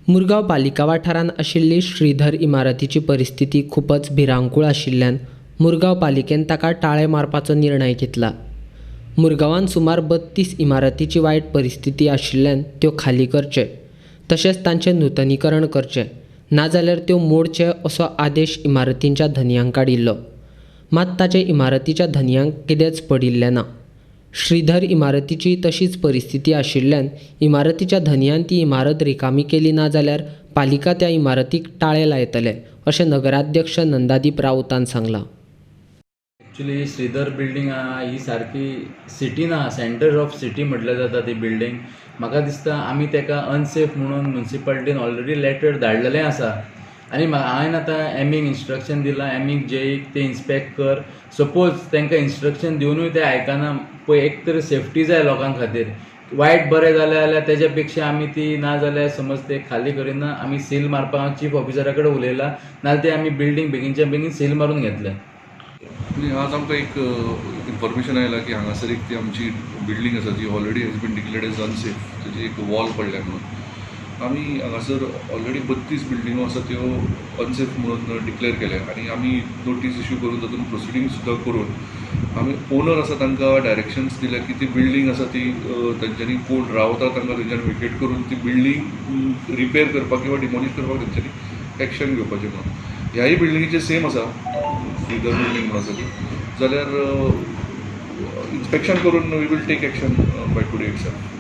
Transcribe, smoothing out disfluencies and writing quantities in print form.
मुरगांव पालिका वाठारांत आशिल्ली श्रीधर इमारतीची परिस्थिती खुबच भिरांकूळ आशिल्ल्यान मुरगांव पालिकेन ताका टाळें मारपाचो निर्णय घेतला. मुरगांवांत सुमार 32 इमारतीची वायट परिस्थिती आशिल्ल्यान त्यो खाली करचे, तशेंच तांचें नुतनीकरण करचें, नाजाल्यार त्यो मोडचे असो आदेश इमारतींच्या धनयांक काडिल्लो. मात ताचे इमारतीच्या धनयांक कितेंच पडिल्लें ना. श्रीधर इमारतीची तशीच परिस्थिती आशिल्ल्यान इमारतीच्या धनयान ती इमारत रिकामी केली ना जाल्यार पालिका त्या इमारतीक टाळें लायतले अशें नगराध्यक्ष नंदादीप राऊतान सांगलां. एक्चुली श्रीधर बिल्डींग आहा ही सारकी सिटीन आहा, सेंटर ऑफ सिटी म्हटल्यार जाता ती बिल्डींग. म्हाका दिसता आमी ताका अनसेफ म्हणून मुन्सिपालिटीन ऑलरेडी लेटर धाडलेलें आसा आनी हांवें आतां एमीक इन्स्ट्रक्शन दिलां, एमीक जेईक ते इन्स्पेक्ट कर. सपोज तांकां इन्स्ट्रक्शन दिवनूय ते आयकना पळय, एक तर सेफ्टी जाय लोकां खातीर. वायट बरें जालें जाल्यार तेज्या पेक्षा आमी ती ना जाल्यार समज ते खाली करिना, आमी सील मारपाक हांव चीफ ऑफिसरा कडेन उलयलां, नाजाल्यार ते आमी बिल्डींग बेगीनच्या बेगीन सील मारून घेतले. आनी आज आमकां एक इन्फॉर्मेशन आयलां की हांगासर एक ती आमची बिल्डींग आसा जी already has been declared as unsafe, तेजी एक वॉल पडल्या म्हणून. आमी हांगासर ऑलरेडी 32 बिल्डिंगो आसा त्यो अनसेफ म्हणून डिक्लेर केल्या आनी आमी नोटीस इश्यू करून तातूंत प्रोसिडींग सुद्दां करून आमी ओनर आसा तांकां डायरेक्शन्स दिल्या की ती बिल्डींग आसा ती तेंच्यांनी कोण रावता तांकां तेंच्यांनी वेकेट करून ती बिल्डींग रिपेर करपाक किंवा डिमॉलिश करपाक तेंच्यांनी एक्शन घेवपाचें म्हणून. ह्याय बिल्डिंगेचें सेम आसा, श्रीधर बिल्डींग म्हणून आसा ती, जाल्यार इन्स्पेक्शन करून we will take action by today itself.